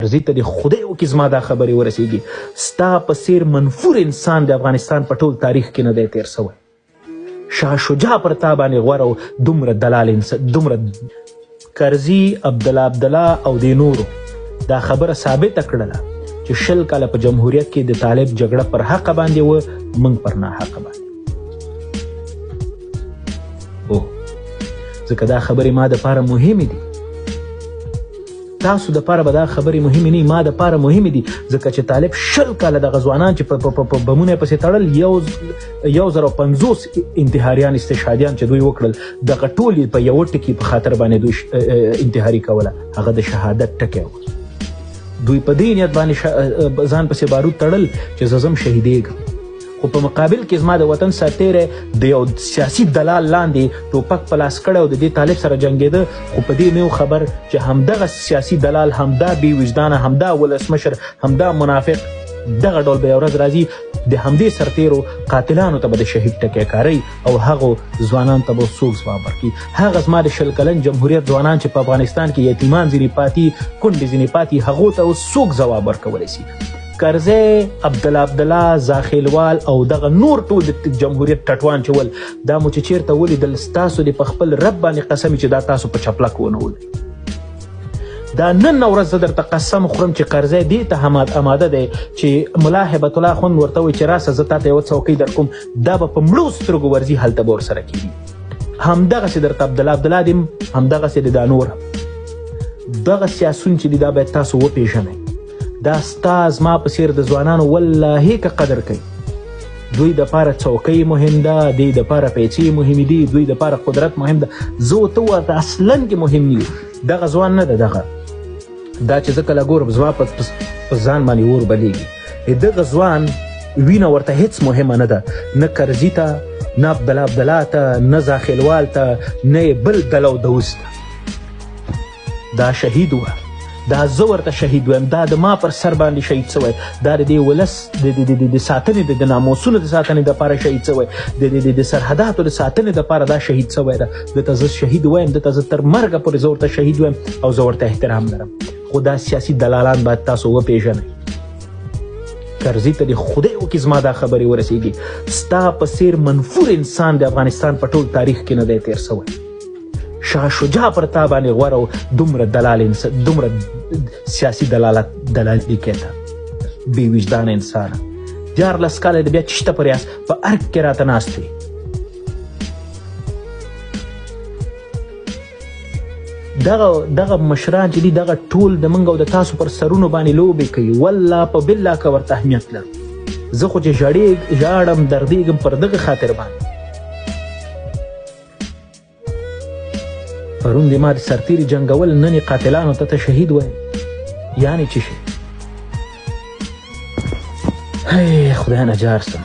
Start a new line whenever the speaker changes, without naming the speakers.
کرزي ته دې خدای وکړي زما دا خبرې ورسېږي، ستا په څېر منفور انسان د افغانستان په ټول تاریخ کې نه دی تېر سوی. شاه شجاع پر تا باندې غوره و، دومره دلال انسان، دومره کرزي، عبدالله عبدالله او دې نورو دا خبره ثابته کړله چې 20 کاله په جمهوریت کې د طالب جګړه پر حقه باندې وه، موږ پر ناحقه باندې. او ځکه دا خبرې ما دپاره مهمې دي، تاسو د پاره به دا خبرې مهمې نه، ما د پاره مهمې دي، ځکه چې طالب 20 کاله دغه ځوانان چې په بمونه پسې تړل، 1050 انتحاریان استشهادیان چې دوی وکړل، دغه ټول په یو ټکي په خاطر باندې دوی انتحاري کوله، هغه د شهادت ټکی و. دوی په دې نیت باندې ځان پسې بارود تړل چې زه ځم شهیدېږم، خو په مقابل کې زما د وطن سرتېری د یو سیاسي دلال لاندې ټوپک په لاس کړی او د دې طالب سره جنګېده، خو په دې نه و خبر چې همدغه سیاسي دلال، همدا بې وجدانه، همدا ولسمشر، همدا منافق دغه ډول به یو ورځ راځي د همدې سرتېرو قاتلانو ته به د شهید ټکی کاري او هغو ځوانانو ته به څوک ځواب ورکړي. هغه زما د 20 کلن جمهوریت ځوانان چې په افغانستان کې یتیمان ځینې پاتې، کونډې ځینې پاتې، هغو ته اوس څوک ځواب ورکولی سي؟ کرزی، عبدالله عبدالله، زاخیلوال او دغه نور ټول د جمهوریت ټټوان چې ول، دا مو چې چېرته ولیدل، ستاسو دې په خپل رب باندې قسم چې دا تاسو په چپلک ونه ولي. دا نن ورځ زه درته قسم خورم چې کرزی دې ته هم اماده دی چې ملا هبت الله اخوند ورته وایي چې راسه زه تاته یوه څوکۍ درکوم، دا به په مړو سترګو ورځي، هلته به ورسره کېږي. همدغسې درته عبدالله عبدالله دی، همدغسې دی دا نور دغه سیاسون چې دي، دا باید تاسو وپېژنئ. دا ستا زما په څېر د ځوانانو والله که قدر کوي. دوی دپاره څوکۍ مهم ده، دوی دپاره پیسې مهمې دي، دوی دپاره قدرت مهم ده. زه او ته ورته اصلاً کې مهم نه یو. دغه ځوان نه ده، دغه دا چې زه کله ګورم زما په ځان باندې اور بلېږي. دغه ځوان وینه ورته هیڅ مهمه نه ده، نه کرزي ته، نه عبدالله عبدالله ته، نه زاخیلوال ته، نه یې بل دلو دوست ته. دا شهید وه، دا زه ورته شهید وایم، دا د ما پر سر باندې شهید سوی، دا د دې ولس د ساتنې، د ناموسونو د ساتنې دپاره شهید سوی، د سرحداتو د ساتنې دپاره دا شهید سوی ده. ده ته زه شهید وایم، ده ته زه تر مرګه پورې زه ورته شهید وایم او زه ورته احترام لرم. خو دا سیاسي دلالان باید تاسو وپېژنئ. کرزي ته دې خدای وکړي زما دا خبرې ورسېږي، ستا په څېر منفور انسان د افغانستان په ټول تاریخ کې نه دی تېر سوی. شاه شجاع پر تا باندې غوره و، دومره دلال انسان، دومره سیاسي دلالت دلالي کوې ته، بې وجدانه انسانه. 13 کاله دې بیا چیشته په ریاست په ارګ کې راته ناست وې. دغه مشران چې دي، دغه ټول د موږ او د تاسو پر سرونو باندې لوبې کوي. والله په بالله که ورته اهمیت لرو. زه خو چې ژاړم دردېږم پر دغه خاطر باندې. پرون دې ما د سرتېري جنګول، نن یې قاتلانو ته ته شهید وایې، یعنې څه شی؟ هی خدای نه جار سم.